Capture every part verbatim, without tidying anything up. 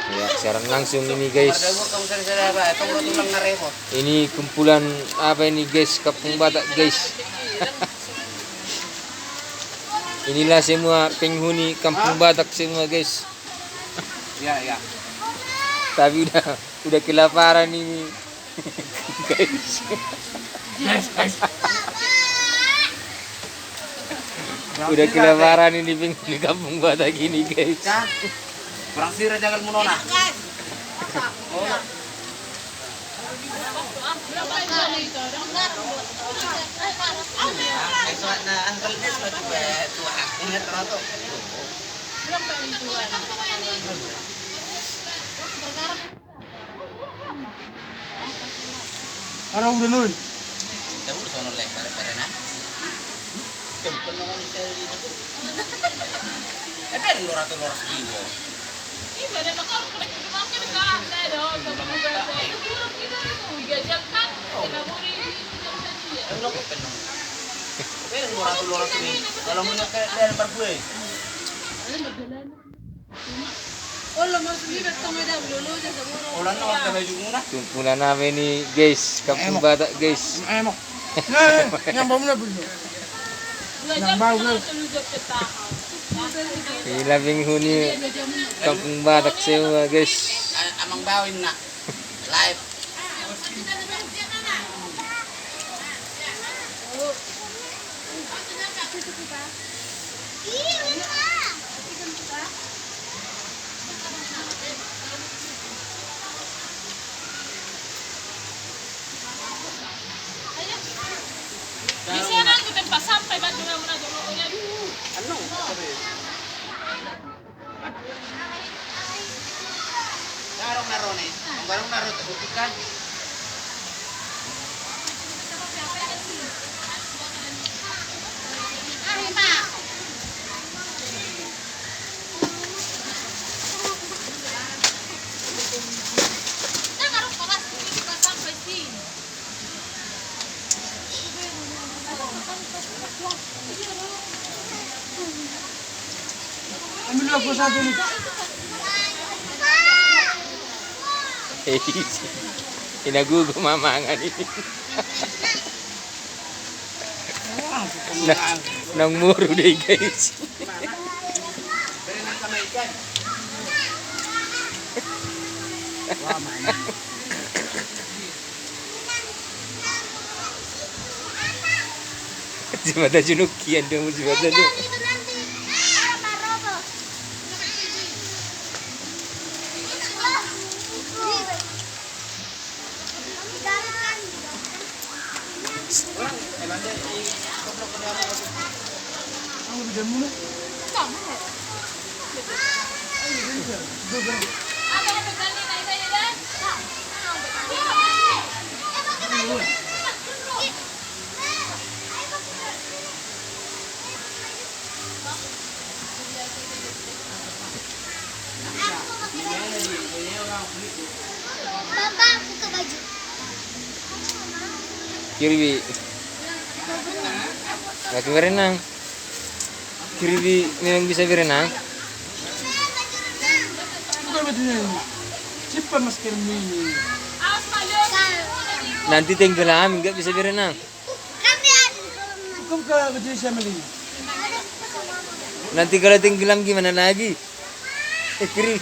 Ya, siaran langsung ini, guys. Ini kumpulan apa ini, guys? Kampung Batak, guys. Inilah semua penghuni Kampung Batak semua, guys. Ya, ya. Tapi udah, udah kelaparan ini. Guys. Guys, guys. Udah kelaparan ini, penghuni Kampung Batak ini, guys. Barang sira jagal munona. Ara udah nol. Tahu sono lek bare-bare na. Tempat nongol di sel di. Eh, ben lora tu lora sediwo. Tahu lo kok penuh. Ben lora tu lora sini. Kalau mau nak ke daerah Parkue. Kumpulan apa ini, guys? Kampung Batak, guys. Emok. Nah, yang bau na bulu. Yang bau, guys. Inilah penghuni Kampung Batak semua, guys. Amang bau ini, nak. Live. Bisa nang tu tempat sampah, bantu nang mana tu, aduh. Anu. Garong naro ne, garong naro tu bukan. Ambil dua puluh satu nih. Hei, ina gugu mamangan ini. Nang, nang muru dei, guys. Jembatan Junukian dong, jembatan tu. Papa, buka baju. Kiri, Bi. Lagi berenang. Kiri, Bi, memang bisa berenang. Buka bajunya ini. Cepat masker ini. Nanti tenggelam, nggak bisa berenang. Buka, buka baju siapa lagi? Nanti kalau tenggelam gimana lagi? Eh, kiri.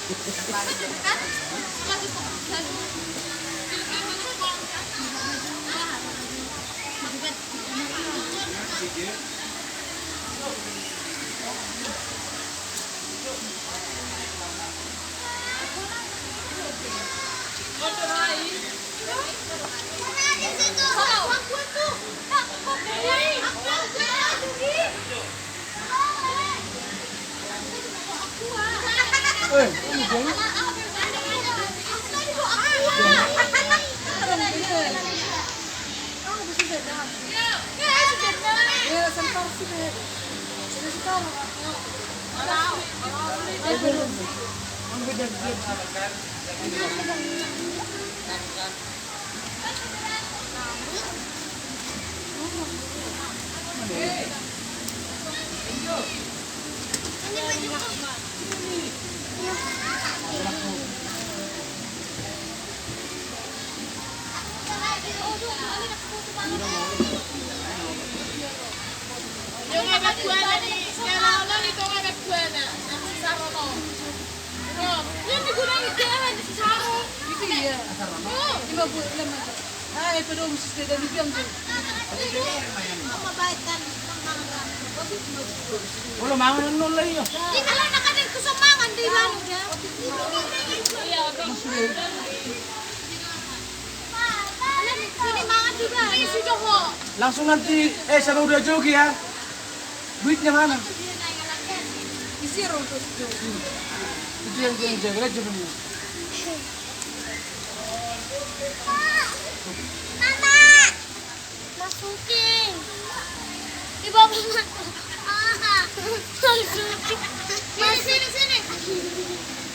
Olo mangan nol lah, iya. Di dalam nak ada kuso mangan di dalam, ya. Langsung nanti, eh, sama udah jogi ya. Duitnya mana? Isi rongkos jogi. Itu yang, yang jaga aja bener. Mama, masukin. Di bawah mama. Masukin. Sini, sini, sini.